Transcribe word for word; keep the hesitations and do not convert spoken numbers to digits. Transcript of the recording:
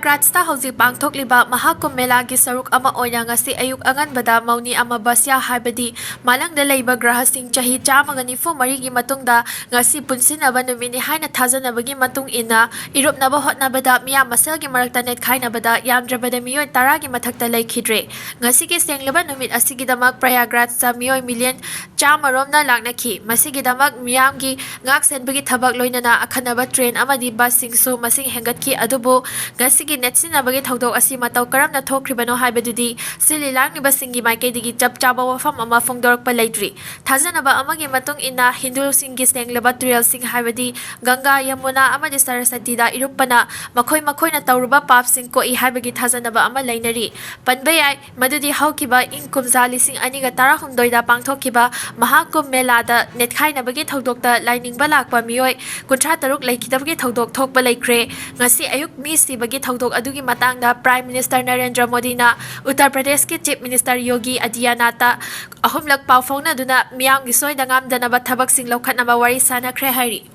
Project ꯍꯧꯖꯤꯛ ꯄꯥꯡꯊꯣꯛꯂꯤꯕ ꯃꯍꯥꯀꯨꯝꯚ ꯃꯦꯂꯥꯒꯤ ꯁꯔꯨꯛ ꯑꯃ ꯑꯣꯏꯅ ꯉꯁꯤ ꯑꯌꯨꯛ ꯑꯉꯟꯕꯗ ꯃꯧꯅꯤ ꯑꯃꯥꯚꯁ꯭ꯌꯥ, ꯍꯥꯏꯕꯗꯤ ꯃꯥꯂꯪꯗ ꯂꯩꯕ ꯒ꯭ꯔꯍꯁꯤꯡ ꯆꯍꯤ ꯆꯥꯝꯃꯒ ꯅꯤꯐꯨ ꯃꯔꯤꯒꯤ ꯃꯇꯨꯡꯗ ꯉꯁꯤ ꯄꯨꯟꯁꯤꯟꯅꯕ ꯅꯨꯃꯤꯠꯅꯤ ꯍꯥꯏꯅ ꯊꯥꯖꯅꯕꯒꯤ ꯃꯇꯨꯡ ꯏꯟꯅ, ꯏꯔꯨꯞꯅꯕ ꯍꯣꯠꯅꯕꯗ ꯃꯤꯌꯥꯝ ꯃꯁꯦꯜꯒꯤ ꯃꯔꯛꯇ ꯅꯦꯠꯈꯥꯏꯅꯕꯗ ꯌꯥꯝꯗ꯭ꯔꯕꯗ ꯃꯤꯑꯣꯏ ꯇꯔꯥꯒꯤ ꯃꯊꯛꯇ ꯂꯩꯈꯤꯗ꯭ꯔꯦ꯫ ꯉꯁꯤꯒꯤ ꯁꯦꯡꯂꯕ ꯅꯨꯃꯤꯠ ꯑꯁꯤꯒꯤꯗꯃꯛ ꯄ꯭ꯔꯌꯥꯒ꯭ꯔꯥꯖꯇ ꯃꯤꯑꯣꯏ ꯃꯤꯂꯤꯌꯟ ꯆꯥꯝꯃꯔꯣꯝꯅ ꯂꯥꯛꯅꯈꯤ꯫ ꯃꯁꯤꯒꯤꯗꯃꯛ ꯃꯤꯌꯥꯝꯒꯤ ꯉꯥꯛ ꯁꯦꯟꯕꯒꯤ ꯊꯕꯛ, ꯂꯣꯏꯅꯅ ꯑꯈꯟꯅꯕ ꯇ꯭ꯔꯦꯟ ꯑꯃꯗꯤ ꯕꯁꯁꯤꯡꯁꯨ ꯃꯁꯤꯡ ꯍꯦꯟꯒꯠꯈꯤ꯫ ꯑꯗꯨꯕꯨ ꯉꯁꯤꯒꯤ ꯅꯦꯠꯁꯤꯟꯅꯕꯒꯤ ꯊꯧꯗꯣꯛ ꯑꯁꯤ ꯃꯇꯧ ꯀꯔꯝꯅ ꯊꯣꯛꯈ꯭ꯔꯤꯕꯅꯣ ꯍꯥꯏꯕꯗꯨꯗꯤ ꯁꯤꯜꯂꯤ ꯂꯥꯡꯂꯤꯕꯁꯤꯡꯒꯤ ꯃꯥꯏꯀꯩꯗꯒꯤ ꯆꯞ ꯆꯥꯕ ꯋꯥꯐꯝ ꯑꯃ ꯐꯣꯡꯗꯣꯔꯛꯄ ꯂꯩꯇ꯭ꯔꯤ꯫ ꯊꯥꯖꯅꯕ ꯑꯃꯒꯤ ꯃꯇꯨꯡ ꯏꯟꯅ, ꯍꯤꯟꯗꯨꯁꯤꯡꯒꯤ ꯁꯦꯡꯂꯕ ꯇꯨꯔꯦꯜꯁꯤꯡ, ꯍꯥꯏꯕꯗꯤ ꯒꯪꯒꯥ, ꯌꯃꯨꯅꯥ ꯑꯃꯗꯤ ꯁꯔꯁꯇꯤꯗ ꯏꯔꯨꯞꯄꯅ ꯃꯈꯣꯏ ꯃꯈꯣꯏꯅ ꯇꯧꯔꯨꯕ ꯄꯥꯞꯁꯤꯡ ꯀꯣꯛꯏ ꯍꯥꯏꯕꯒꯤ ꯊꯥꯖꯅꯕ ꯑꯃ ꯂꯩꯅꯔꯤ꯫ ꯄꯟꯕ ꯌꯥꯏ ꯃꯗꯨꯗꯤ ꯍꯧꯈꯤꯕ ꯏꯪ ꯀꯨꯝꯖꯥ ꯂꯤꯁꯤꯡ ꯑꯅꯤꯒ ꯇꯔꯥꯍꯨꯝꯗꯣꯏꯗ ꯄꯥꯡꯊꯣꯛꯈꯤꯕ ꯃꯍꯥꯀꯨꯝꯚ ꯃꯦꯂꯥꯗ ꯅꯦꯠꯈꯥꯏꯅꯕꯒꯤ ꯊꯧꯗꯣꯛꯇ ꯂꯥꯏꯅꯤꯡꯕ ꯂꯥꯛꯄ ꯃꯤꯑꯣꯏ ꯀꯨꯟꯊ꯭ꯔꯥ ꯇꯔꯨꯛ ꯂꯩꯈꯤꯗꯕꯒꯤ ꯊꯧꯗꯣꯛ ꯊꯣꯛꯄ ꯂꯩꯈ꯭ꯔꯦ꯫ ꯉꯁꯤ ꯑꯌꯨꯛ ꯃꯤ ꯁꯤꯕꯒꯤ ꯊꯧꯗꯣꯛ ꯑꯗꯨꯒꯤ ꯃꯇꯥꯡꯗ ꯄ꯭ꯔꯥꯏꯝ ꯃꯤꯅꯤꯁꯇꯔ ꯅꯔꯦꯟꯗ꯭ꯔ ꯃꯣꯗꯤꯅ ꯎꯠꯇꯔ ꯄ꯭ꯔꯗꯦꯁꯀꯤ ꯆꯤꯐ ꯃꯤꯅꯤꯁꯇꯔ ꯌꯣꯒꯤ ꯑꯗꯤꯌꯥꯅꯥꯊꯇ ꯑꯍꯨꯝꯂꯛ ꯄꯥꯎ ꯐꯥꯎꯅꯗꯨꯅ ꯃꯤꯌꯥꯝꯒꯤ ꯁꯣꯏꯗ ꯉꯥꯝꯗꯅꯕ ꯊꯕꯛꯁꯤꯡ ꯂꯧꯈꯠꯅꯕ ꯋꯥꯔꯤ ꯁꯥꯅꯈ꯭ꯔꯦ ꯍꯥꯏꯔꯤ꯫